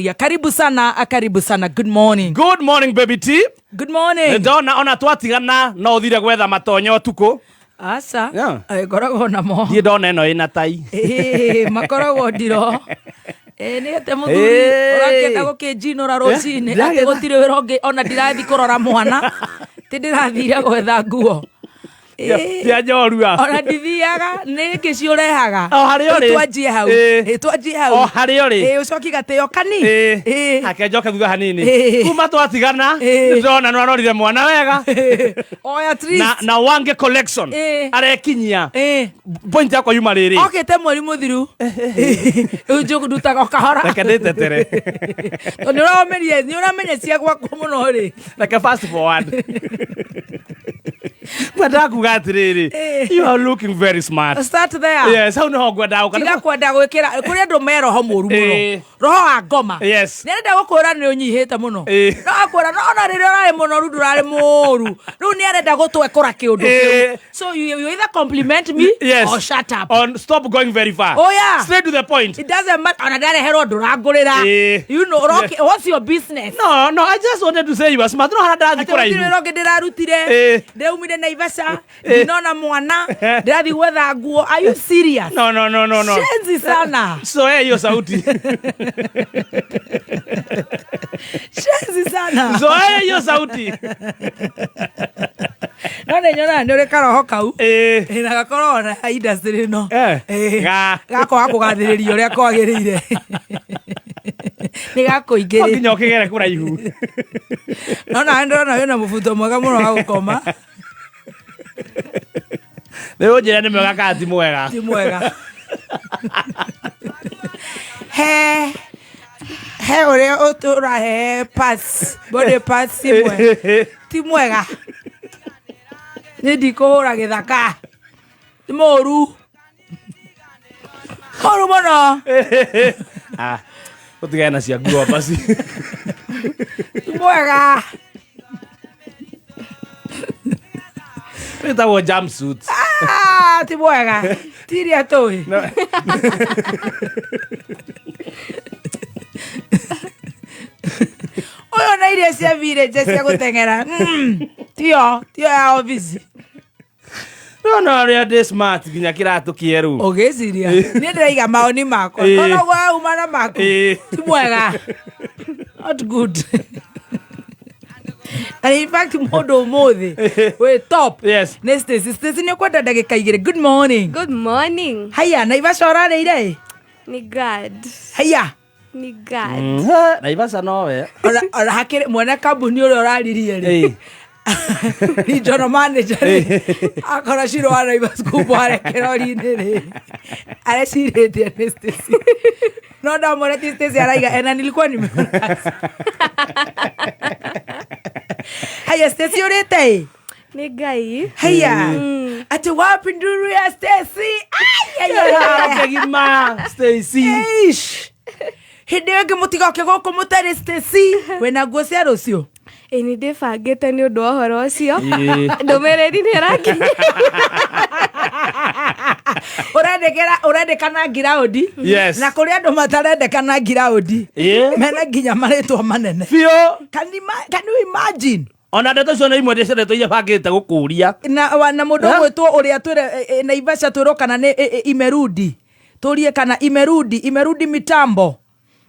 Ya, karibu sana, karibu sana. Good morning. Good morning, baby T. Good morning. Ndona ona twatigana no uthire gwetha matonyo ũtukũ. Aca. Yeah. Ngoragwo namo. Ndiĩ ndona ĩno ĩna tai. Ĩĩ, makoragwo ndiro. Ĩĩ, nĩ atĩ mũthuri Ĩĩ. ũrakĩenda gũkĩnjinũra rũcinĩ atĩ ndĩragĩtha- gũtirĩ wĩra ũngĩ ona ndirathi kũrora mwana ti ndĩrathire gwetha nguo. Ĩĩ. Tia njorua. Ona ndithiaga nĩ ngĩ ciũrehaga. O harĩa ũrĩ. Rĩu twanjie hau. Ĩĩ. Ĩĩ, twanjie hau. O harĩa ũrĩ. Ĩĩ, ũcoki gatĩo kani. Ĩĩ. Ĩĩ. Hake njoke thutha hanini. Ĩĩ. Kuma twatigana Ĩĩ. ndĩrona nĩ arorire mwana wega. O at least. Na Wange collection. Ĩĩ. Arekinyia. Ĩĩ. Point yakwa yuma rĩrĩ. Okĩte mweri mũthiru. Rĩu njũndutaga o kahora. Reke ndĩtetere. Tondũ nĩ ũramenya nĩ ũramenya cia gwakwa mũno rĩ. Reke fast forward. Ngwendaga kuga atĩrĩrĩ. Ĩĩ. You are looking very smart. Start there. Yes, hau nĩho ngwendaga gũka. Tiga kwenda gwĩkĩra kũrĩ andũ me roho mũru mũno. Ĩĩ. Roho wa ngoma. Yes. Nĩ arenda gũkwĩra nĩ ũnyihĩte mũno. Ĩĩ. No akwĩra no ona rĩrĩa ũrarĩ mũnoru ndũrarĩ mũru. Rĩu nĩ arenda gũtwekũra kĩũndũ Ĩĩ. kĩu. So you either compliment me Yes. or shut up. On stop going very far. Oh, yeah. Straight to the point. It doesn't matter. Ona ndareherwo ndũrangũrĩra. Ĩĩ. You know, ũroki, what's your business? No, no, I just wanted to say you are smart. No harĩa ndarathiĩ Atĩ gũtirĩ kũraihu. wĩra ũngĩ ndĩrarutire. Ĩĩ. Ndĩraumire Naivasha, ndinona mwana, ndĩrathiĩ gwetha nguo. Are you serious? No, no, no, no, no. Shenzi sana. Zoea hiyo sauti. Shenzi sana. Zoea hiyo sauti. No nĩ nyonaga nĩ ũrĩ karoho kau. Ĩĩ. Ĩ, na gakoragwo na industry ĩno. Eh. Ĩ. Ga. Gakwaga kũgathĩrĩria ũrĩa kwagĩrĩire. Nĩ No gakũingĩrĩra. nginya ũkĩgere kũraihu. No nawe ndĩrona wĩna mũbuto mwega mũno wa gũkoma. Rĩu ũnjĩre nĩ mwega kana ti mwega. Ti mwega. He he ũrĩa ũrahe parts, body parts imwe. Ti mwega. Nĩ ndikũhũra gĩthaka. Ti mũru. Mũru mũno. Ah, ũtigane na cia nguo basi. Ti mwega. Wĩtagwo jumpsuit. Ah, ti mwega. Ti iria tũĩ. No. Ũyũ na iria cia village cia gũteng'era. Tio, tio ya obici. No, no, ũrĩa ndĩ smart nginya kĩratũ kĩerũ. Ũgĩciria. Niĩ ndĩraiga maoni makwa. Ĩĩ. No noguo wauma na maku. Ĩĩ. Ti mwega. Not good. And in fact mũndũ ũmũthĩ wĩ top. Yes. Nĩ Stacy. Stacy nĩ ũkwenda ndagĩka igĩrĩ. Good morning. Good morning. Haiya, Naivasha ũrarĩire ĩ? Ni God. Haiya. Ni God. Naivasha nowe. Ona hakĩrĩ mwene kambuni ũrĩa ũraririe rĩ. Ĩĩ. Regional manager rĩ. Akora Shiro wa Naivas kubwa arekerori-inĩ rĩ. Arecirĩtie nĩ Stacy. No ndamwĩra ti Stacy araiga ena nilikuwa nimeona. Haya Stacy ũrĩte ĩ? Ni Ngai. Haya. Ati wapi nduru ya Stacy? Ai, ai, ai, ai. Kĩgima, Stacy. Eish. Hĩndĩ ĩyo ĩngĩ mũtigoke gũkũ mũtarĩ Stacy. Wĩna nguo cia rũciũ? Ĩ nĩ ndĩbangĩte nĩ ũndũ wa ũhoro ũcio. Ĩĩ. Ndũmĩrĩri nĩ ĩrakinya. Ũrendekera ũrendekana ngiraũndi. Yes. Na kũrĩ andũ matarendekana ngiraũndi. Ĩĩ. Mena nginya marĩtwa manene. Biũ. Can you imagine? Ona ndeto icio nĩ imwe ndĩciendete iria bangĩte gũkũria. Na na mũndũ Eh? ũgwĩtwo ũrĩa twĩre Naivasha twĩrwo kana nĩ imerudi. Tũrie kana imerudi, imerudi mitambo.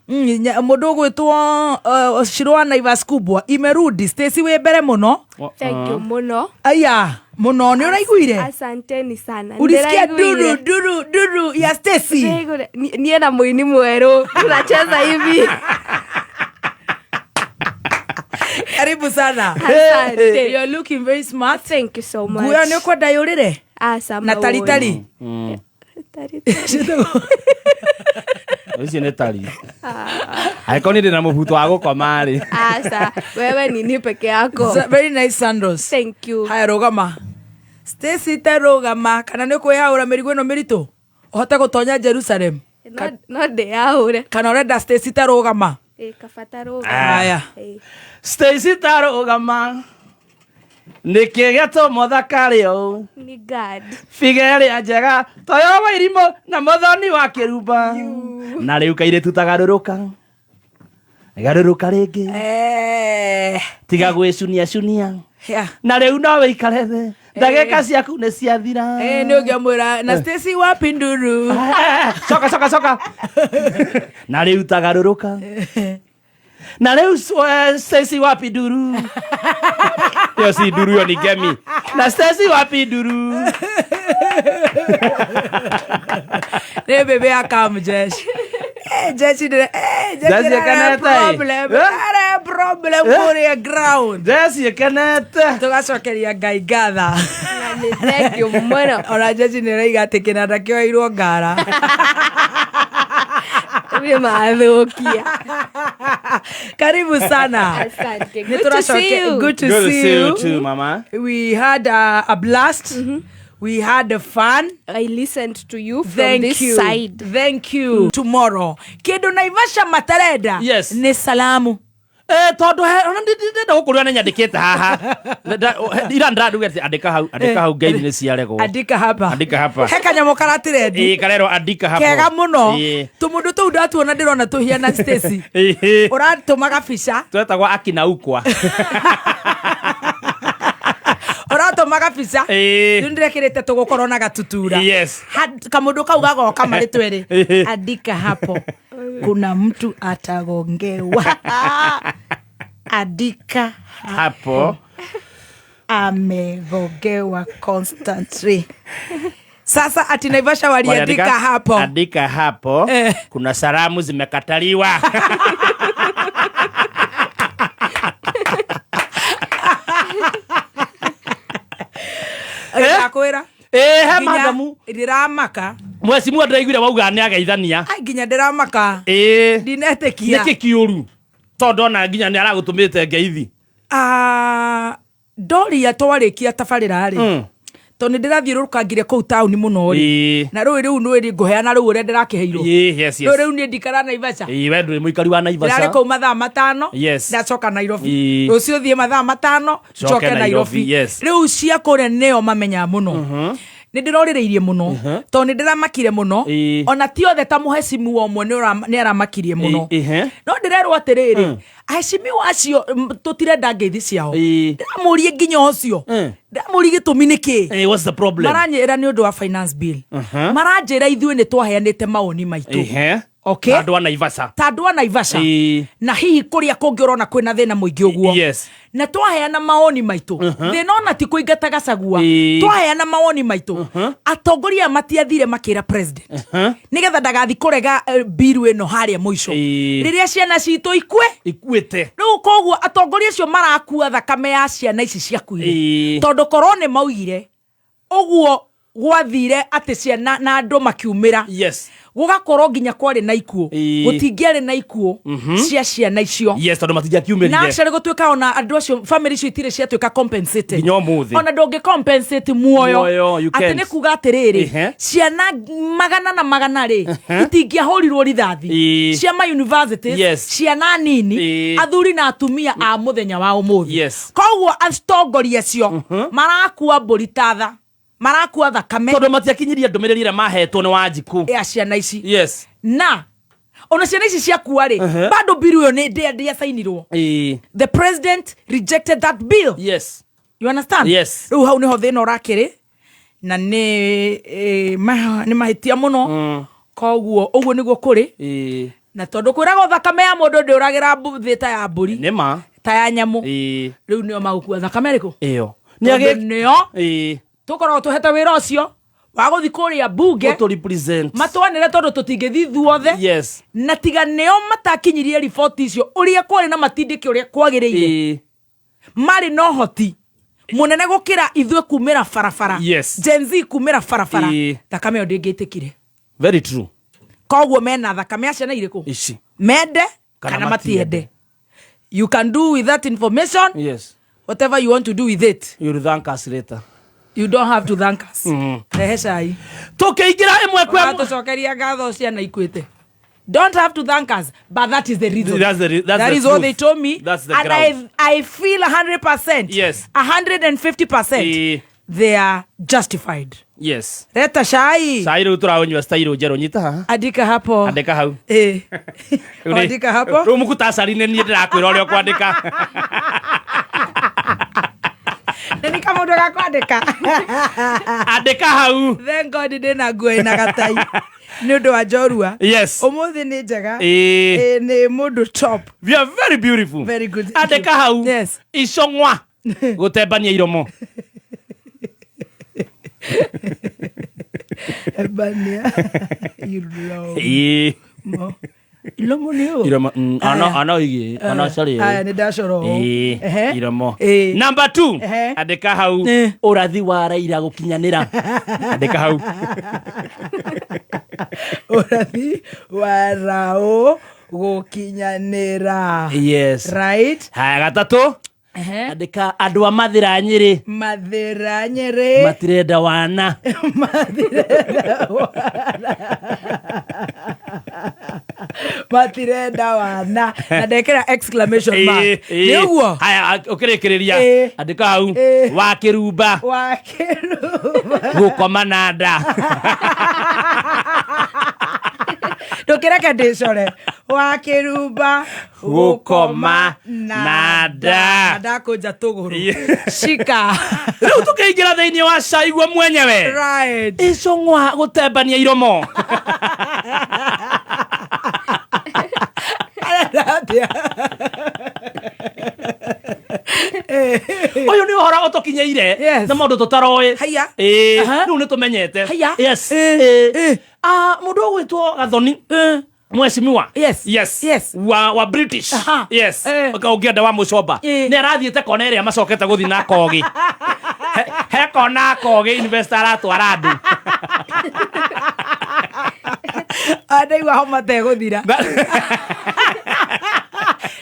Mũndũ ũgwĩtwo Shiro wa Naivas kubwa imerudi. Stacy wĩ mbere mũno. Thank you mũno. Aya, mũno nĩ ũraiguire? Asanteni sana. Ulisikia Ndĩraiguire. duru duru duru ya Stacy? Ndĩraiguire. Niĩ na mũini mwerũ tunacheza hivi. Karibu sana. Asante. You're looking very smart. Thank you so much. Nguo ĩyo nĩ ũkwenda yũrĩre? Aca Na taritari. Taritari. Icio nĩ tari. Angĩkorwo niĩ ndĩna mũbuto wa gũkoma rĩ. Aca, wewe nini peke yako. Very nice sandals. Thank you. Haya rũgama. Stacy te rũgama kana nĩ ũkwĩyaũra mĩrigo ĩno mĩritũ ũhote gũtonya Jerusalem. No ndĩyaũre. Kana ũrenda Stacy te rũgama. Ĩ kabata rũgama. Haya. Ĩ. Stacy ta rũgama. Nĩkĩ gĩatũma ũthakare ũũ? Ni God. Biga ĩrĩa njega toyo wa irimũ na mũthoni wa kĩrumba. Na rĩu kairĩtu tagarũrũka. Garũrũka rĩngĩ. Eh, Tiga gwĩcunia cunia. yeah. Na rĩu no wĩikare thĩ. Ndagĩka ciaku nĩ ciathira. Eh, nĩ ũngĩamwĩra na Stacy wapi nduru. Eh, coka coka coka. Na rĩu tagarũrũka. Na rĩu Stacy wapi nduru. Ĩyo si nduru, ĩyo ni ngemi. Na Stacy wapi nduru. Nĩ mbĩmbĩ ya Kamjesh. Eh, jeshi ndĩre eh, jeshi Jeshi ndĩre ĩkenete, eh? problem Eh? ndĩre problem Eh? kũrĩa ground. Jesi ĩkenete. Tũgacokeria Ngai ngatha. Na nĩ thank you mũno. Ona jeshi nĩ ĩraiga atĩ kĩnanda kĩoeirwo ngara. Nĩ mathũkia. Karibu sana. Asante. Nĩ Good to see tũracoke- you. Good to Good to see see you you. too, mama. We had a blast. We had a fun. I listened to you from Thank this you. side. Thank you. Tomorrow. Kĩndũ Naivasha matarenda Yes. nĩ salamu. Eh, tondå he ona ndenda gå kå rä a nä nyandä kä te haha ira ndĩranduge atĩ andĩka hau, andĩka hau, ngeithi nĩ ciaregwo. Andika hapa. Andika hapa. He kanyamũ karatirendi. Ĩĩ, karerwo andika hapo. Kega mũno. Ĩĩ. Tũmũndũ tũu ndatuona ndĩrona tũhiana Stacy. Ĩĩ. Ũratũmaga bica. Twetagwo akina ukwa. Ũratũmaga bica. Ĩĩ. Rĩu ndĩrekĩrĩte tũgũkorwo na gatutura. Yes. Kamũndũ kau gagoka marĩ twerĩ. Ĩĩ. Andika hapo. Kuna mtu atagongewa. Andika Hapo. amegongewa constantly. Sasa ati Naivasha waliandika hapo. Andika hapo. Eh. Kuna salamu zimekataliwa. Ndakwĩra. Ĩĩ, he Nginya madamu. ndĩramaka. Mwecimu ndĩraiguire wauga nĩ ageithania. Ai, nginya ndĩramaka. Ĩĩ. Ndinetĩkia. Nĩkĩ kĩũru? Tondũ ona nginya nĩ aragũtũmĩte ngeithi. Ah, ndoria twarĩkia tabarĩra rĩ tondũ nĩ ndĩrathiũrũrũkangire kũu taũni mũno rĩ Ĩĩ. na rũĩ rĩu nĩ ngũheana rĩu ũrĩa ndĩrakĩheirwo Ĩĩ, yes, yes. rũĩ rĩu niĩ ndikara Naivasha. Ĩĩ, we ndũrĩ mũikari wa Naivasha. Ndĩrarĩ kũu mathaa 5 Yes. ndacoka Nairobi. Ĩĩ. Rũciũ thiĩ mathaa 5 Coke njoke Nairobi, Nairobi. yes. Rĩu cia kũrĩa nĩo mamenyaga mũno. Nĩ ndĩrorĩrĩirie mũno tondũ nĩ ndĩramakire mũno. Ĩĩ. Ona ti othe ta mũhecimiwa ũmwe nĩ aramakirie mũno. Ĩĩ, ĩhĩ. No ndĩrerwo atĩrĩrĩ, ahecimiwa acio tũtirenda ngeithi ciao. Ĩĩ. Ndĩramũrie nginya ũcio. Ndĩramũrie gĩtũmi nĩ kĩĩ. Eh, what's the problem? Maranjĩra nĩ ũndũ wa finance bill. Maranjĩra ithuĩ nĩ twaheanĩte mawoni maitũ. Ĩhĩ. Okay. Andũ a Naivasha. Ta andũ a Naivasha. Ĩĩ. Na hihi kũrĩa kũngĩ ũrona kwĩna thĩna mũingĩ ũguo. Yes. Na twaheana mawoni maitũ. Thĩna ona ti kũingata Gachagua. Ĩĩ. Twaheana mawoni maitũ. Atongoria aya matiathire makĩra president. Nĩgetha ndagathi kũrega bill ĩno harĩa mũico. Ĩĩ. Rĩrĩa ciana citũ ikue. Ikuĩte. Rĩu koguo atongoria acio marakua thakame ya ciana ici ciakuire. Ĩĩ. Tondũ korwo nĩ maugire ũguo gwathire atĩ ciana na andũ makiumĩra. Yes. Gũgakorwo nginya kwarĩ na ikuũ. Ĩĩ. Gũtingĩarĩ na ikuũ cia ciana icio. Yes, tondũ Na matingĩakiumĩrire. actually gũtuĩka ona andũ acio family icio itirĩ ciatuĩka compensated. Nginya ũmũthĩ. Ona ndũngĩ compensate muoyo. Muoyo, you Atĩ can't. nĩ kuga atĩrĩrĩ, Ĩhĩ. ciana magana na magana rĩ, itingĩahũrirwo rithathi. Ĩĩ. Cia ma universities, Yes. ciana nini, Ĩĩ. athuri na atumia a mũthenya wa ũmũthĩ. Yes. Koguo atongoria acio marakua mbũri ta tha, marakua thakame Tondũ matiakinyirie ndũmĩrĩri ĩrĩa mahetwo nĩ Wanjikũ. ya ciana ici. Yes. Na ona ciana ici ciakua rĩ, bado bill ĩyo nĩ ndĩacainirwo. Ĩĩ. The president rejected that bill. Yes. You understand? Yes. Rĩu hau nĩho thĩna ũrakĩrĩ na nĩ nĩ mahĩtia mũno. Koguo ũguo nĩguo kũrĩ. Ĩĩ. Na tondũ kwĩragwo thakame ya mũndũ ndĩũragĩra thĩ ta ya mbũri. Nĩ ma. Ta ya nyamũ. Ĩĩ. Rĩu nĩo magũkua thakame ĩrĩkũ? Ĩyo. Tondũ nĩo Ĩĩ. tũkoragwo tũhete wĩra ũcio wa gũthiĩ kũrĩa mbunge Gũtũ represent. matwanĩre tondũ tũtingĩthiĩ ithuothe. Yes. Na tiga nĩo matakinyirie riboti icio ũrĩa kwarĩ na matindĩke ũrĩa kwagĩrĩire. Ĩĩ. Marĩ na ũhoti mũnene gũkĩra ithuĩ kumĩra barabara. Yes. Gen Z kumĩra barabara. Ĩĩ. Thakame ĩyo ndĩngĩtĩkire. Very true. Koguo mena thakame ya ciana irĩkũ? Ici. Mende Kana kana matiende. matiende. You can do with that information Yes. whatever you want to do with it. You'll thank us later. You don't have to thank us. Rehe cai. Tũkĩingĩra ĩmwe kwa ĩmwe. Ũratũcokeria ngatho ciana ikuĩte. Don't have to thank us, but that is the reason. That's the that's That the is what truth. they told me. That's the and ground. I feel 100%. Yes. 150%. Ĩĩ. They are justified. Yes. Leta cai. Cai rĩu tũraũnyua style njerũ, nyita haha. Andika hapo. Andĩka hau. Ĩ. Rĩu nĩ- Andika hapo. Rĩu mũkutacari nĩ niĩ ndĩrakwĩra ũrĩa ũkwandĩka. Nĩ kamũndũ ga kwandĩka. Andĩka hau. Thank God ndĩna nguo ĩna gatai nĩ ũndũ wa njorua. Yes. Ũmũthĩ nĩ njega. Ĩĩ. Ĩ, nĩ mũndũ top. We are very beautiful. Very good. Thank Andĩka you. hau. Yes. Icong'wa gũtembania iromo. Ebania. Iromo. Ĩĩ. Iromo nĩ ũ? Iromo. Ana igi. Ana sorry. Aya, nĩ ndacora ũũ. Ĩĩ, Ehe. iromo. Ĩĩ. Number 2. Ehe. Andĩka hau. Eh. Ũrathi wa Raila gũkinyanĩra. Andĩka hau. Ũrathi wa raũ gũkinyanĩra. Yes. Right? Haya, gatatũ. Ehe. Andĩka andũ a Mathĩra Nyĩrĩ Mathĩra Nyĩrĩ. matirenda wana. Matirenda wana. Matirenda wana. Na ndekĩra exclamation mark. Ĩĩ, ĩĩ. Nĩ ũguo? Haya, ũkĩrĩkĩrĩria. Ĩĩ. Andĩka hau. Ĩĩ. Wa kĩrumba Wa kĩrumba. gũkoma na nda. Ndũkĩreke ndĩcore. Wa kĩrumba Gũkoma na nda. Na ndakũnja tũgũrũ. Ĩĩ. Shika. Rĩu tũkĩingĩra thĩinĩ wa caigua mwenyewe. Right. Icong'wa gũtembania iromo. Arenda atĩa? Ũyũ nĩ ũhoro ũtũkinyĩire Yes. na maũndũ tũtaroĩ. Haiya. Ĩĩ, Aha. rĩu nĩ tũmenyete. Haiya. Yes. Ĩĩ, Ĩĩ. ĩĩ. Ah, mũndũ ũgwĩtwo Gathoni mwecimiwa. Yes. Yes. Yes. Wa British. Aha. Yes. Eh. Ũngĩenda wa mũcomba. Ĩĩ. Nĩ arathiĩte kona ĩrĩa macokete gũthiĩ na kogi. He kona kogi investor aratwara andũ. Ah, ndaigua homa tegũthira.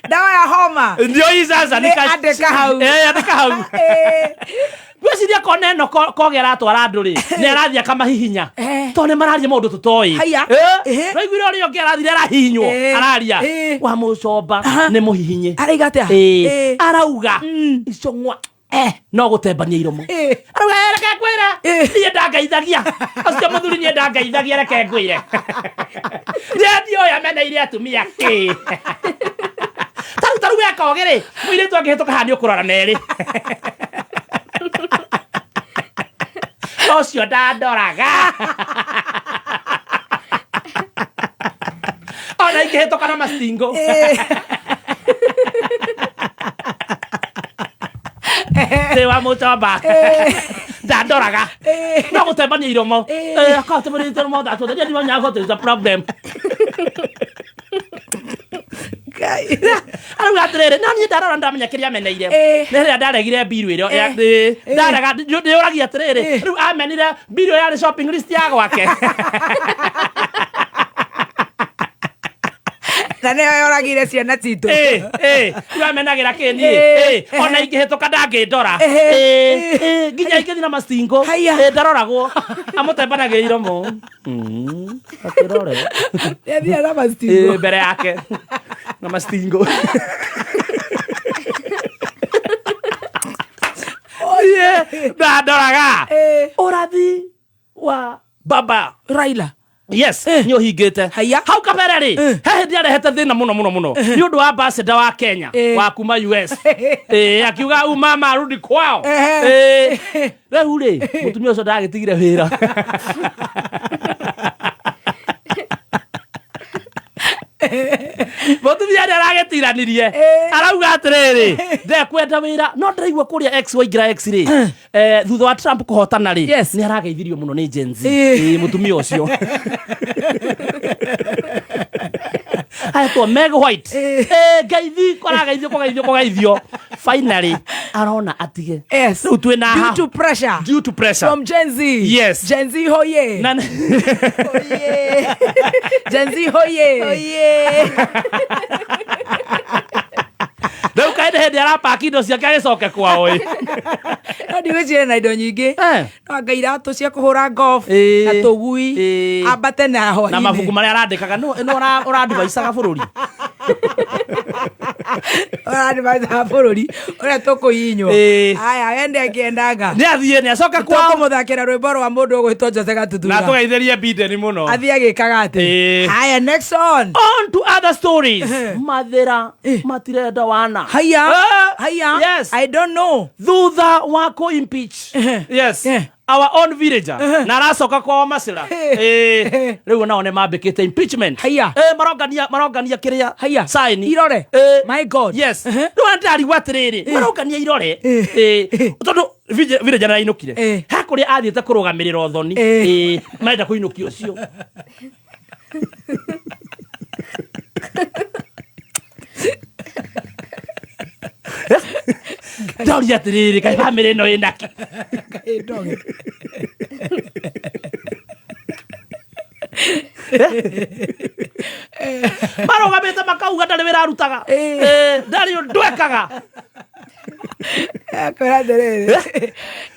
Ndawa ya homa. Ndio hii sasa Nĩ andĩka hau. Eh, andĩka hau. Ĩĩ. Ngwĩciria kona ĩno kogi aratwara andũ rĩ, nĩ arathiĩ akamahihinya. Eh. Tondũ nĩ mararia maũndũ tũtoĩ. Haiya. Ehe. Raiguire ũrĩa ũngĩ arathire arahihinywo. Eh. Araria. Eh. Wa mũcomba nĩ mũhihinye. Araiga atĩa? Ĩĩ. Ĩĩ. Arauga icong'wa no gũtembania iromo. Ĩĩ. Arauga "Eh, reke ngwĩre Ĩĩ. niĩ ndangeithagia ũcio mũthuri niĩ ndangeithagia reke ngwĩre niĩ ndiũĩ ameneire atumia kĩ taru weka ogĩ rĩ mũirĩtu angĩhĩtũka haha nĩ ũkũrora merĩ ũcio ndandoraga ona ingĩhĩtũka na mastingo thĩ wa mũcomba ndandoraga no gũtembania iromo akatembania iromo ndatũthenya problem. Ngai. Arauga atĩrĩrĩ, no niĩ ndarora ndamenya kĩrĩa ameneire Ĩĩ. nĩ rĩrĩa ndaregire mbiru ĩrĩa Ĩĩ. ĩĩ, ndarega ndĩũragia atĩrĩrĩ, Ĩĩ. rĩu amenire mbiru ĩyo yarĩ shopping list ya gwake. Na nĩyo yoragire ciana citũ. Ĩĩ, ĩĩ, rĩu amenagĩra kĩ niĩ? Ĩĩ. Ĩĩ, ona ingĩhĩtũka ndangĩndora. Ĩĩ. Ĩĩ, ĩĩ, nginya ingĩthiĩ na mastingo. Haiya. Ĩĩ, ndaroragwo amũtembanagĩra iromo. Akĩrore. Nĩathiaga na mastingo. Ĩĩ, mbere yake na mastingo. Ĩĩ, ndandoraga. Ĩĩ. Ũrathi wa baba Raila. Yes, Eh. nĩ ũhingĩte. Haiya. Hau kabere rĩ, he hĩndĩ arehete thĩna mũno mũno mũno nĩ ũndũ wa ambassador wa Kenya Eh. wa kuma US. Ĩĩ, akiuga u mama arudi kwao. Ehe. Ĩĩ. Rĩu rĩ, mũtumia ũcio ndagĩtigire wĩra. Mũtumia nĩ aragĩtiranirie. Eh. Arauga atĩrĩrĩ, ndekwenda wĩra no ndĩraigua kũrĩa X waingĩra X rĩ, thutha wa Trump kũhotana rĩ, Yes. nĩ arageithirio mũno nĩ Gen Z. Ĩĩ. Ĩĩ, mũtumia ũcio ahetwo Meg White. Ĩĩ. Ĩĩ, ngeithi kũrageithio kũgeithio kũgeithio finally arona atige. Yes. Rĩu twĩ na Due to pressure. Due to pressure. From Gen Z. Yes. Gen Z hoye. Na- Oye. Gen Z hoye. Oye. Rĩu kaĩ nĩ hĩndĩ arapaki indo ciake agĩcoke kwao ĩ. No ndigwĩciria na indo nyingĩ. Eh. No anga iratũ cia kũhũra golf Ĩĩ. na tũgui Ĩĩ. ambate na hwainĩ. Na mabuku marĩa arandĩkaga no ũrandivaicaga bũrũri. Ararĩ wa bũrũri ũrĩa tũkũhihinywo. Ĩĩ. Aya, wende akĩendaga. Nĩ athiĩ, nĩ acoke kwao. Tũkũmũthakĩra rwĩmbo rwa mũndũ ũgwĩtwo Jose Na Gatutura. tũgeithĩrie Biden mũno. Athiĩ agĩkaga atĩ. Ĩĩ. Haya, next on. On to other stories. Mathĩra matirenda wana. Haya. Eh, Haya. Yes. I don't know. Thutha wa kũ impeach. Yes. Eh. Our own villager. Na aracoka kwao Macira. Eh. Rĩu nao nĩ mambĩkĩte impeachment. Haya. Eh, marongania marongania kĩrĩa. Haya. Sign. Irore. Eh. My God. Yes. Rĩu ndĩrarigwo atĩrĩrĩ, marongania irore. Eh. Eh. Tondũ villager nĩarainũkire. Eh. He kũrĩa athiĩte kũrũgamĩrĩra ũthoni. Eh. Eh. Marenda kũinũkia ũcio. Ndoria atĩrĩrĩ, kaĩ bamĩrĩ ĩno ĩnakĩ? Kaĩ ndoge. Marũgamĩte makauga ndarĩ wĩra arutaga. Eh. Eh, ndarĩ ũndũ ekaga. Akwĩra atĩrĩrĩ,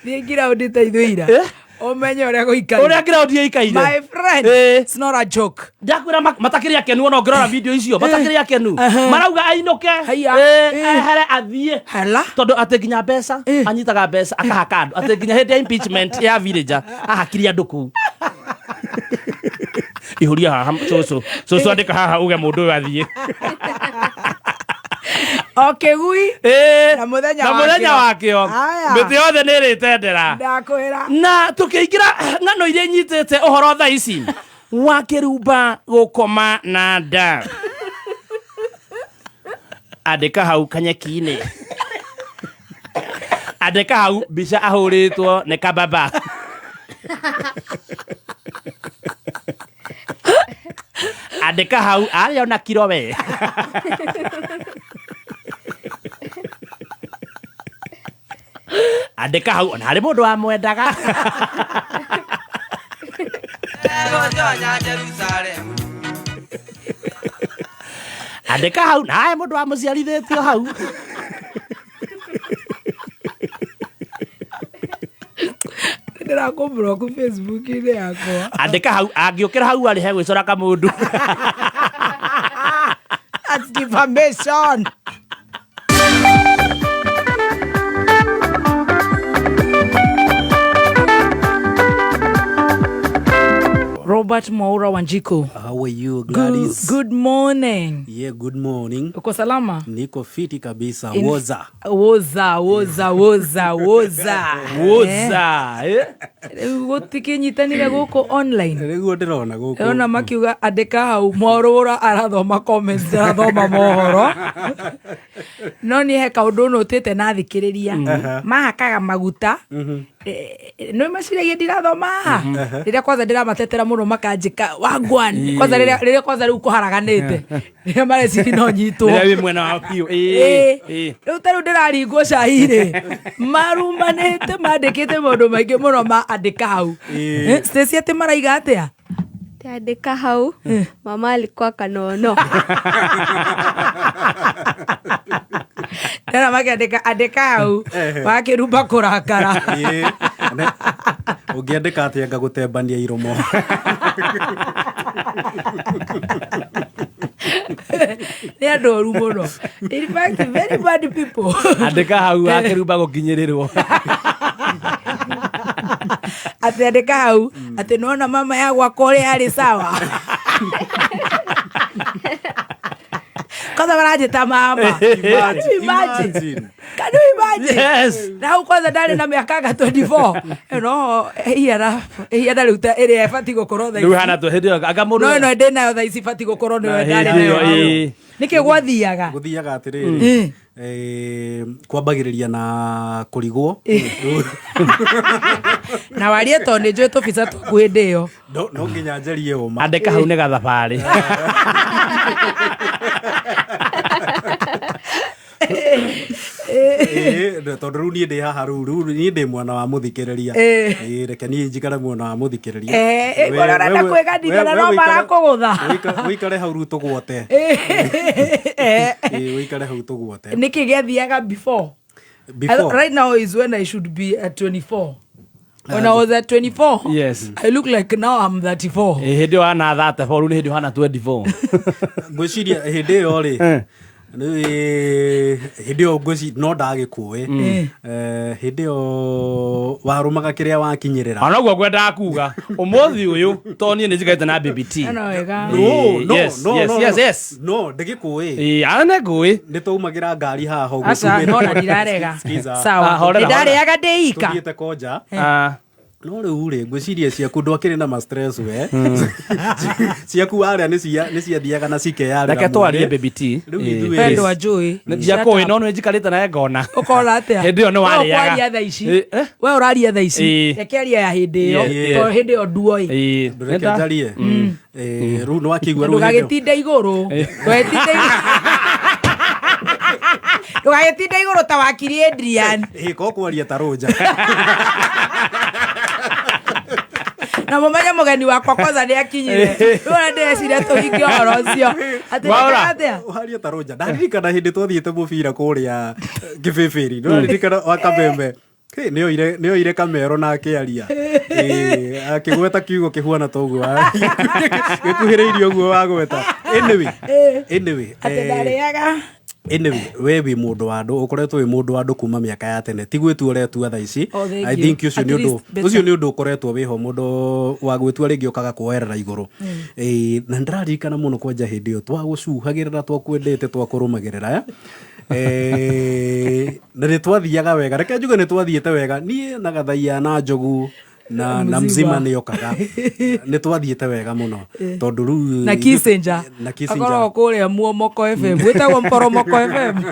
thiĩ ngiraũndi ta ithuĩ ira. Eh. Ũmenye ũrĩa gũikaire. Ũrĩa ngiraũndi ĩikaire. My friend, Eh. it's not a joke. Ndakwĩra matakĩrĩ akenu ona ũngĩrora video icio matakĩrĩ akenu marauga ainũke. Haiya. Eh, Eh. ehere athiĩ. Hala. Tondũ atĩ nginya mbeca Eh. anyitaga mbeca akahaka andũ atĩ nginya hĩndĩ ya impeachment ya villager ahakirie andũ kũu. Ihũria haha cũcũ cũcũ andĩka haha uge mũndũ ũyũ athiĩ. O kĩgui. Eh, Na mũthenya na mũthenya wakĩo. wakĩo Aya. mĩtĩ yothe nĩ ĩrĩtendera. Ndakwĩra. Na tũkĩingĩra ng'ano iria inyitĩte ũhoro thaa ici wa kĩrumba gũkoma na nda. Andĩka hau kanyeki-inĩ. Andĩka hau mbica ahũrĩtwo nĩ kababa. Andĩka hau arĩ ona kiro we. Andĩka hau ona harĩ mũndũ wamwendaga. Andĩka hau na harĩ mũndũ wamũciarithĩtio hau. Ndĩrakũblock Facebook-inĩ yakwa. Andĩka hau angĩũkĩra hau arĩ he gwĩcora kamũndũ. That's defamation. Robert Mwaura Wanjiku. How are you, Gladys? Good morning. Yeah, good morning. Uko salama? Niko fiti kabisa. Woza. Woza, woza, woza, woza. Woza. Eh? Rĩu gũtikĩnyitanire gũkũ online. Nĩguo ndĩrona gũkũ. Ona makiuga andĩka hau mwarũra arathoma comments arathoma mohoro. No niĩ he kaũndũ nũtĩte na thikĩrĩria mahakaga maguta. Nĩ maciragia ndirathoma haha rĩrĩa kwanza ndĩramatetera mũno makanjĩka wangwan kwanza rĩrĩa kwanza rĩu kũharaganĩte rĩrĩa mareciri no nyitwo. Rĩrĩa wĩ mwena wa biũ. Ĩĩ. Ĩĩ. Rĩu ta rĩu ndĩraringwo cai-rĩ marumanĩte mandĩkĩte maũndũ maingĩ mũno ma andĩka hau. Ĩĩ. Stacy atĩ maraiga atĩa? Andĩka hau mama alikuwa kanono. Ndĩrona makĩandĩka andĩka hau wakĩrumba kũrakara. Ĩĩ. Ũngĩandĩka atĩa ngagũtembania iromo. Nĩ andũ oru mũno. In fact, very bad people. Andĩka hau akĩrumba gũkinyĩrĩrwo. Atĩ andĩka hau atĩ nona mama ya gwakwa ũrĩa yarĩ sawa. Kwanza maranjĩta mama. Can you imagine? Imagine. Can you imagine? Yes. Na hau kwanza ndarĩ na mĩaka anga 24. No ĩhiana ĩhiana rĩu ta ĩrĩa ĩbatiĩ gũkorwo thaa Rĩu ici. hana hĩndĩ ĩyo anga mũndũ No ĩno ndĩ nayo thaa ici ĩbatiĩ gũkorwo nĩyo Na ndarĩ hĩndĩ nayo ĩyo, hau. ĩĩ. Nĩkĩ gwathiaga? Gũthiaga atĩrĩrĩ. Kwambagĩrĩria na kũrigwo. Na warie tondũ nĩ njũĩ tũbica twaku hĩndĩ ĩyo. No nginya njarie ũma. Andĩka hau nĩ gathabarĩ. Ĩĩ, tondũ rĩu niĩ ndĩ haha rĩu rĩu niĩ ndĩ mwena wa mũthikĩrĩria. Ĩĩ. Ĩĩ, reke niĩ njikare mwena wa mũthikĩrĩria. Ĩĩ, ĩĩ, ũrĩa ũrenda kwĩganithia na no marakũgũtha. Wĩikare hau rĩu tũgwote. Ĩĩ, wĩikare hau tũgwote. Nĩkĩ gĩathiaga before? Before. Right now is when I should be at 24. When I was at 24, Yes. I look like now I'm 34. Ĩĩ, hĩndĩ ĩyo hana 34 rĩu nĩ hĩndĩ ĩyo hana 24. Ngwĩciria hĩndĩ ĩyo rĩ Nĩ hĩndĩ ĩyo ngwĩci no ndagĩkũĩ. Hĩndĩ ĩyo warũmaga kĩrĩa wakinyĩrĩra. Onoguo ngwendaga kuga ũmũthĩ ũyũ to niĩ nĩ njikarĩte na Baby T. No wega. No, no, Yes, no, yes, no, yes, no. yes. No, ndĩgĩkũĩ. Ĩĩ, ana ngũĩ. Nĩ twaumagĩra ngari haha ũguo Aca, tumĩte- no na ndirarega. Skiza. Sawa. Ah, horera, Nĩ ndarĩaga ndĩ ika. Tũthiĩte konja. Ah. No rĩu rĩ, ngwĩciria ciaku ndwakĩrĩ na ma stress we. Ciaku warĩa nĩ ciathiaga na cikeyarĩra Reke twarie mwĩrĩ. Baby T. Rĩu Ĩĩ. ithuĩ- Wendo njũĩ. Ndiakũĩ no nĩ njikarĩte nawe ngona. Ũkona atĩa? Hĩndĩ ĩyo nĩ We warĩaga. ũkwaria thaa ici. Ĩ, eh? We ũraria thaa ici. Ĩ. Reke arie ya hĩndĩ ĩyo. Ĩ, ĩ. Tondũ hĩndĩ ĩyo nduoĩ. Ĩĩ. Reke njarie. Rĩu nĩ wakĩigua rĩu hĩndĩ ĩyo. Ndũgagĩtinde igũrũ. Ndũgagĩtinde igũrũ. Ndũgagĩtinde igũrũ ta wakiri Adrian. Ĩ, ko kwaria ta rũnja. Na mũmenye mũgeni wakwa kwanza nĩ akinyire. Rĩu ona ndĩreciria tũhinge ũhoro ũcio. Atĩ Mwaura. atĩa? Waria ta rũnja. Ndaririkana hĩndĩ twathiĩte mũbira kũrĩa Kĩbĩbĩri. Nĩwaririkana wa Kameme. Hĩ, nĩoire kamero na akĩaria. Ĩ, akĩgweta kiugo kĩhuana ta ũguo. Gĩkuhĩrĩirie ũguo wagweta. Anyway, anyway, Atĩ ndarĩaga. Anyway, we wĩ mũndũ wa andũ, ũkoretwo wĩ mũndũ wa andũ kuma mĩaka ya tene. Ti gwĩtua ũretua thaa ici. Oh, thank I you. think ũcio At nĩ ũndũ least better. ũcio nĩ ũndũ ũkoretwo wĩho mũndũ wa gwĩtua rĩngĩ ũkaga kuoerera igũrũ. Ĩ, na ndĩraririkana mũno kwanja hĩndĩ ĩyo twagũcuhagĩrĩra, twakwendete, twakũrũmagĩrĩra. Na nĩ twathiaga wega. Reke njuge nĩ twathiĩte wega. Niĩ na Gathaiya na Njogu na Mzima. Mzima nĩ okaga. Nĩ twathiĩte wega mũno. Tondũ rĩu Na Kissinger. Na Kissinger. Akoragwo kũrĩa Muomoko FM. Wĩtagwo Mporomoko FM.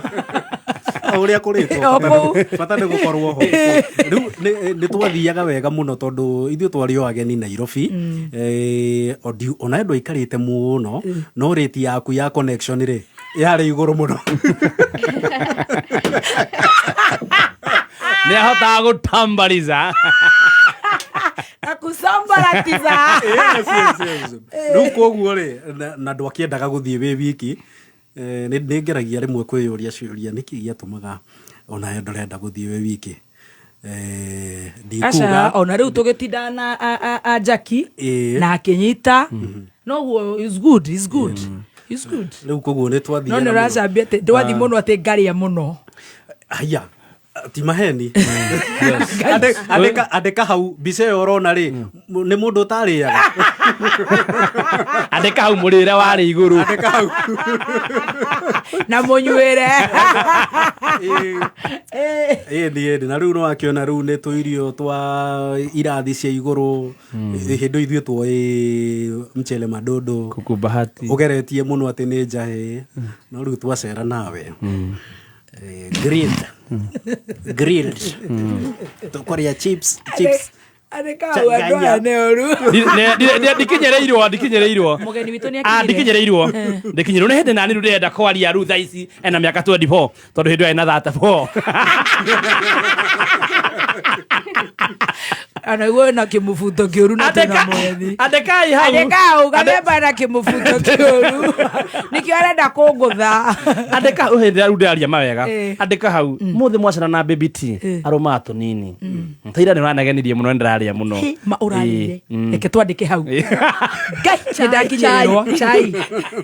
O ũrĩa kũrĩtwo O kũu. bata nĩ gũkorwo ho. Rĩu nĩ twathiaga wega mũno tondũ ithuĩ twarĩ o ageni Nairobi. Ona ndwaikarĩte mũno, no rate yaku ya connection rĩ yarĩ igũrũ mũno. Nĩ ahotaga gũtambariza. Na kusambaratiza. Yes, yes, yes. Rĩu koguo rĩ, na ndwakĩendaga gũthiĩ wĩ wiki. Nĩ ngeragia rĩmwe kwĩyũria ciũria nĩkĩ gĩatũmaga onawe ndũrenda gũthiĩ wĩ wiki. Ndikuga. Aca, ona rĩu tũgĩtinda na a Jackie Ĩĩ. na akĩnyita. Noguo is good, is good. Is good. Rĩu koguo nĩ twathiaga No nĩ mũno. ũracambia atĩ ndwathiĩ mũno atĩ ngarĩa mũno. Haya, ti maheni. Andĩka hau mbica ĩyo ũrona rĩ, nĩ mũndũ ũtarĩaga. Andĩka hau mũrĩre warĩ igũrũ. Andĩka hau. Na mũnyuĩre. Ĩĩ, ĩĩ, na rĩu nĩwakĩona rĩu nĩ tũirio twa irathi cia igũrũ. Hĩndĩ ĩyo ithuĩ tuoĩ mchele madodo. Kuku bahati. Ũgeretie mũno atĩ nĩ njahĩ. No rĩu twacera nawe. Grilled. Grilled. Tũkũrĩa chips, chips. Andĩka hau andũ aya nĩ ũru. Ndikinyĩrĩirwo, ndikinyĩrĩirwo. Mũgeni witũ nĩ Ah, akinyire. ndikinyĩrĩirwo. Ndikinyĩrĩirwo nĩ hĩndĩ nani rĩu ndĩrenda kwaria rĩu thaa ici ena mĩaka 24 tondũ hĩndĩ ĩyo ena 34. Ona guo na kĩmũbuto kĩũru na twĩna mũgeni. Andĩkai hau. Andĩka hau gathemba na kĩmũbuto kĩũru. Nĩkĩo arenda kũngũtha. Andĩka hau hĩndĩ ĩrĩa rĩu ndĩraria mawega. Ĩĩ. Andĩka hau mũthĩ mwacana na Baby T arũmaga tũnini. Ta ira nĩ ũranegenirie mũno nĩ ndĩrarĩa mũno. Hĩ, ma ũrarĩire. Ĩĩ, mm. Reke twandĩke hau. Ngai nĩ ndakinyĩrĩrwo. Chai.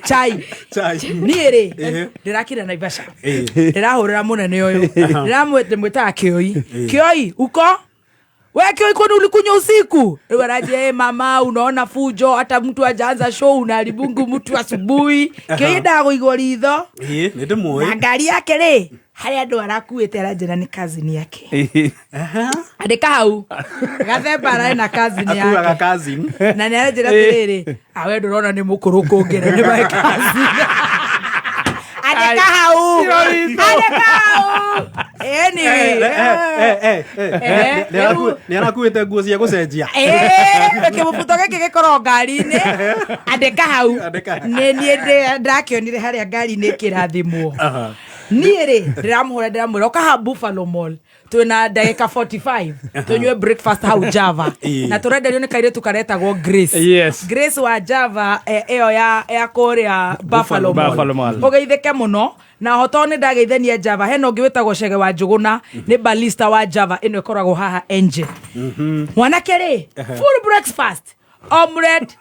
Chai. Chai. Niĩ rĩ Ĩhĩ. ndĩrakira Naivasha. Ĩĩ. Ndĩrahũrĩra mũnene ũyũ. Ndĩramwĩtaga Kĩoi. Kĩoi, uko? We Kĩoi, kwani ulikunywa usiku? Rĩu aranjia, "Eh, mama unaona fujo hata mtu hajaanza show unaharibungu mtu asubuhi." Kĩoi endaga kũigwo ritho. Ĩĩ, nĩ ndĩmũĩ. Na ngari yake rĩ, harĩa andũ arakuĩte aranjĩra nĩ cousin yake. Andĩka hau. Gathemba ararĩ na cousin Akuaga yake. cousin. Na nĩ aranjĩra atĩrĩrĩ, awe ndũrona nĩ mũkũrũ kũngĩra nĩ my cousin. Andĩka hau. Andĩka hau. Anyway. Nĩ arakuĩte nguo cia gũcenjia. Kĩmũbuto gĩkĩ gĩkoragwo ngari-inĩ. Andĩka hau. Andĩka. Nĩ niĩ ndakĩonire harĩa ngari-inĩ ĩkĩrathimwo. Aha. Niĩ rĩ ndĩramũhũra ndĩramwĩra ũka haha Buffalo Mall twĩna ndagĩka 45 tũnyue breakfast hau Java. Ĩĩ. Na tũrenderio nĩ kairĩtu karetagwo Grace. Yes. Grace wa Java ĩyo ya kũrĩa Buffalo Mall. Buffalo Mall. Ũgeithĩke mũno. Na ho tondũ nĩ ndageithania Java hena ũngĩ wĩtagwo Chege wa Njũgũna nĩ barista wa Java ĩno ĩkoragwo haha Angel. Mwanake rĩ full breakfast omelette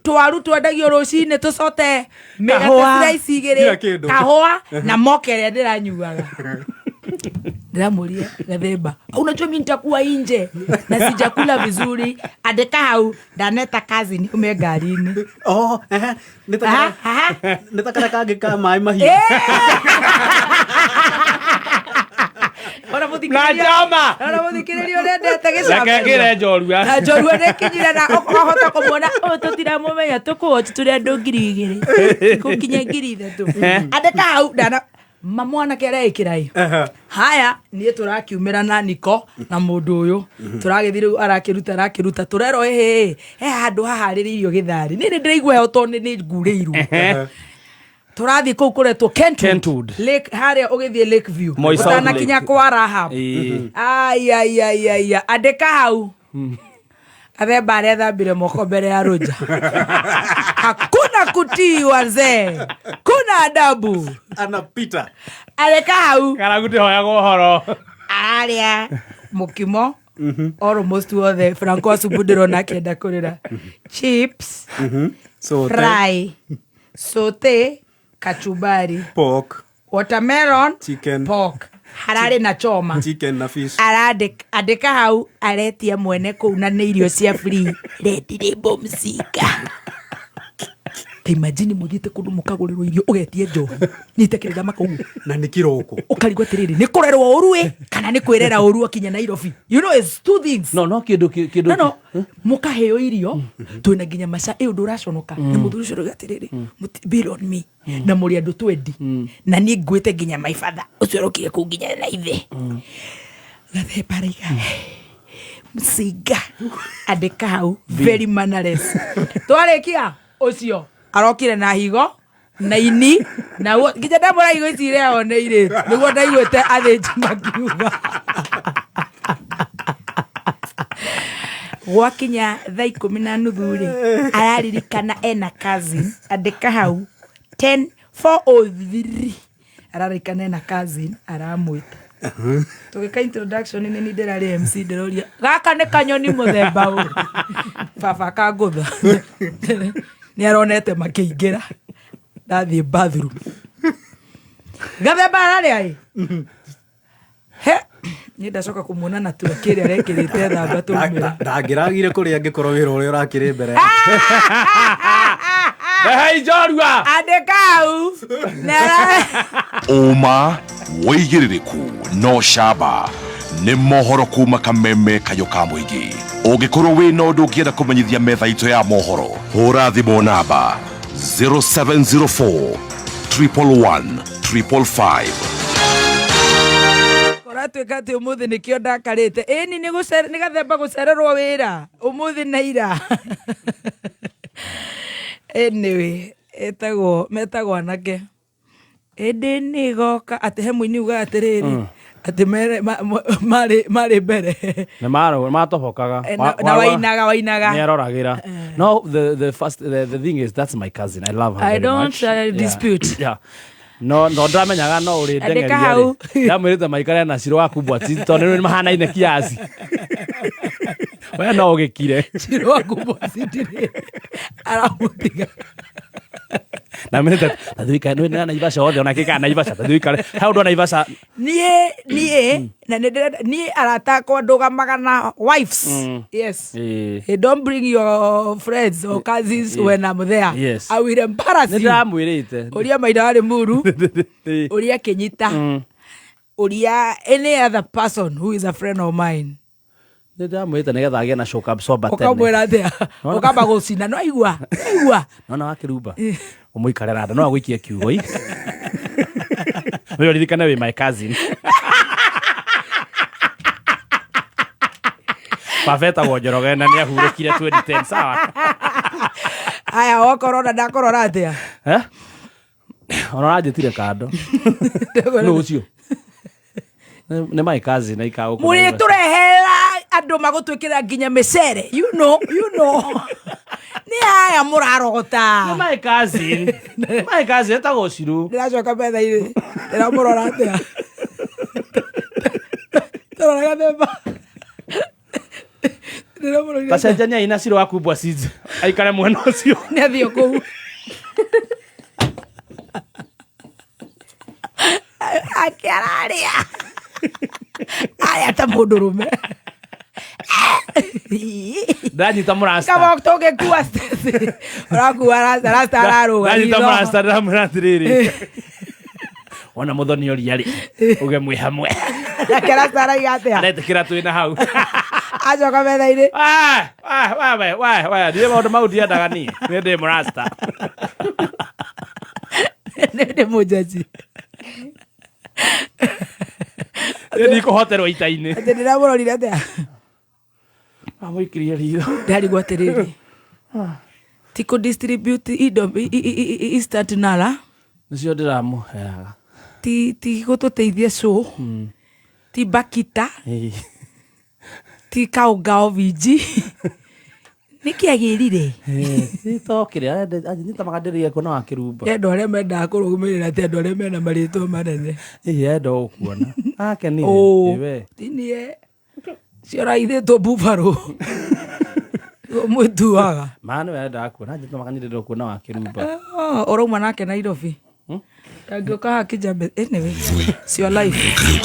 Twaru twendagio rũcinĩ tũcote mĩgate Kahũa. slice Kila igĩrĩ kĩndũ. kahũa na moka ĩrĩa ndĩranyuaga. Ndĩramũria Gathemba, unajua mi nitakuwa nje na sijakula vizuri. Andĩka hau ndaneta kazi niume ngari-inĩ. Oh, ehe, nĩ ta Aha, karĩa- aha. nĩ ta karĩa kangĩ ka maĩ mahiũ. Ona Na mũthikĩrĩria njama. ona mũthikĩrĩria ũrĩa ndete Reke gĩcambanio. ngĩre njorua. Na njorua nĩ kinyire na ũkahota kũmuona ũyũ tũtiramũmenya tũkũwatch tũrĩ andũ 2000 gũkinya 3000. Andĩka hau ndana mamwanake areĩkĩra ĩ. Ehe. Haya niĩ tũrakiumĩra na niko na mũndũ ũyũ tũragĩthiĩ rĩu arakĩruta arakĩruta tũrerwo ĩhĩ he handũ haharĩrĩirio gĩtharĩ niĩ nĩ ndĩraigua heho tondũ nĩ ngurĩirwo. Tũrathiĩ kũu kũretwo Kentwood. Kentwood. Lake harĩa ũgĩthiĩ Lake View Moi South ũtanakinya Lake. kwa Rahab. Ĩĩ. Ai, ai, ai, ai, andĩka hau Gathemba arethambire moko mbere ya Roja. Hakuna kutii wazee, kuna adabu. Anapita. Andĩka hau Ng'aragu ndĩhoyagwo ũhoro. ararĩa mũkimo almost wothe. Franco Asubu ndĩrona akĩenda kũrĩra. Chips, Sote, fry, saute, kachumbari, pork, watermelon, Chicken. pork, hararĩ na choma. Chicken na fish. Arandĩka andĩka hau aretia mwene kũu na nĩ irio cia free red label mcinga. Ta imagine mũthiĩte kũndũ mũkagũrĩrwo irio ũgetie njohi nĩitekĩrĩra maka ũguo. Na nĩ kĩroko. Ũkarigwo atĩrĩrĩ, nĩ kũrerwo ũru ĩ kana nĩ kwĩrera ũru akinya Nairobi. You know it's two things. No, no kĩndũ kĩndũ. No no mũkaheo irio twĩna nginya maca ĩ ũndũ ũraconoka na mũthuri ũcio ũrauga atĩrĩrĩ, bill on me na mũrĩ andũ twendi na niĩ nguĩte nginya my father ũcio ũrokire kũu nginya na ithe. Gathemba araiga mcinga andĩka hau very mannerless. Twarĩkia ũcio arokire na higo na ini na nginya ndamũra higo ici ireho nĩ irĩtu nĩguo ndaiguĩte athĩnji makiuga. Gwakinya thaa 10:30 rĩ araririkana ena cousin andĩka hau 10403 araririkana ena cousin aramwĩta tũgĩka introduction nĩ niĩ ndĩrarĩ MC ndĩroria gaka nĩ kanyoni mũthemba ũyũ baba kangũtha nĩ aronete makĩingĩra ndathiĩ bathroom Gathemba ararĩa ĩ he niĩ ndacoka kũmuona na tura kĩrĩa arekĩrĩte thamba tũmĩra. Ndangĩragire kũrĩa angĩkorwo wĩra ũrĩa ũrakĩrĩ mbere. Rehei njorua. Andĩka hau nĩ ara Ũma wĩigĩrĩrĩku no camba nĩ mohoro kuma kameme kayũ ka mũingĩ. Ũngĩkorwo wĩna ũndũ ũngĩenda kũmenyithia metha itũ ya mohoro, hũra thimũ namba 0704 111 555. Kũratuĩka atĩ ũmũthĩ nĩkĩo ndakarĩte ĩni nĩ Gathemba gũcererwo wĩra ũmũthĩ na ira. Anyway, etagwo metagwo anake ĩndĩ nĩgoka atĩ he mũini ugaga atĩrĩrĩ atĩ marĩ mbere. Nĩ matobokaga. Na wainaga. Nĩ aroragĩra. No, the first the thing is that's my cousin. I love her I very don't, much. Dispute. Yeah. No, no ndamenyaga no ũrĩ Andĩka ndengeria hau. rĩ. Ndamwĩrĩte maikare na Ciro wa Kubwa tondũ nĩ mahanaine kiasi. We no ũgĩkire. Ciro wa Kubwa City aramũtiga. Na mĩrĩte tathiĩ ũikare nĩ na Naivasha othe ona kĩkaa Naivasha tathiĩ ũikare. He ũndũ wa Naivasha. Niĩ na nĩ ndĩrenda niĩ arata akwa ndũgamaga na wives. Yes. Ĩĩ. Hey, don't bring your friends or cousins when I'm there. Yes. I will embarrass Nĩ you. ndĩramwĩrĩte. Ũria maitha warĩ muru, Ĩĩ. ũria Kĩnyita, ũria any other person who is a friend of mine. Nĩ ndĩramwĩrĩte nĩgetha agĩe na shock absorber tene. Ũkamwĩra atĩa? Ũkamba gũcina no aigua, aigua. Nona wakĩrumba ũmũikare randa no agũikie kiugo i ũyũ ririkane wĩ my cousin. Baba etagwo Njoroge na nĩ ahurũkire 2010 sawa. Aya wakorona ndakorora atĩa? Eh? Ona ũranjĩtire kando. Nũ ũcio? Nĩ my cousin aikara gũkũ Naivasha. Mũrĩtũrehera andũ magũtwĩkĩra nginya mĩcere. You know, you know. Nĩ haya mũrarogota. Nĩ my cousin. My cousin etagwo Ciru. Ndĩracoka metha-inĩ ndĩramũrora atĩa? Tũrora Gathemba. Ndĩramũrorire. Tacenjania ina ciro waku mbwa cizi aikare mwena ũcio. Nĩ athiĩ kũu ake ararĩa arĩa ta mũndũ rũme. Ndanyita mũrasta. Kama tũngĩkua Stacy, ũrakua rasta, rasta ararũga Ndanyita ritho. mũrasta, ndĩramwĩra atĩrĩrĩ, wona mũthoni ũria rĩ, uge mwĩ hamwe. Nake rasta araiga atĩa? Aretĩkĩra twĩ na hau. Acoka metha-inĩ. Ah, ah, wa, we, wa, wa, niĩ maũndũ mau ndiendaga niĩ. Niĩ ndĩ mũrasta. Nĩ ndĩ mũnjaji. Niĩ ndikũhoterwo ita-inĩ. Atĩ ndĩramũrorire atĩa? Amũikirie ritho. Ndarigwo atĩrĩrĩ, ti kũ distribute indo instant nara. Nĩcio ndĩramũheaga. Ti gũtũteithia show, ti bakita, ti kaũngao vinji nĩkĩ agĩrire. Tokĩrĩa anyitamaga ndĩrĩe kuona wa kĩrumba. Nĩ andũ arĩa mendaga kũrũmĩrĩra, ti andũ arĩa mena marĩtwa manene. Ĩĩ, enda gũkuona akenire. Ũ, Ĩwe. tinie cioraithĩtwo bubarũ mwĩtuaga. Ma nĩwe endaga kuona, anyitamaga nĩ kuona wa kĩrumba. Ũrauma nake Nairobi, ndangĩũka haha Kijambe. Anyway, it's your life.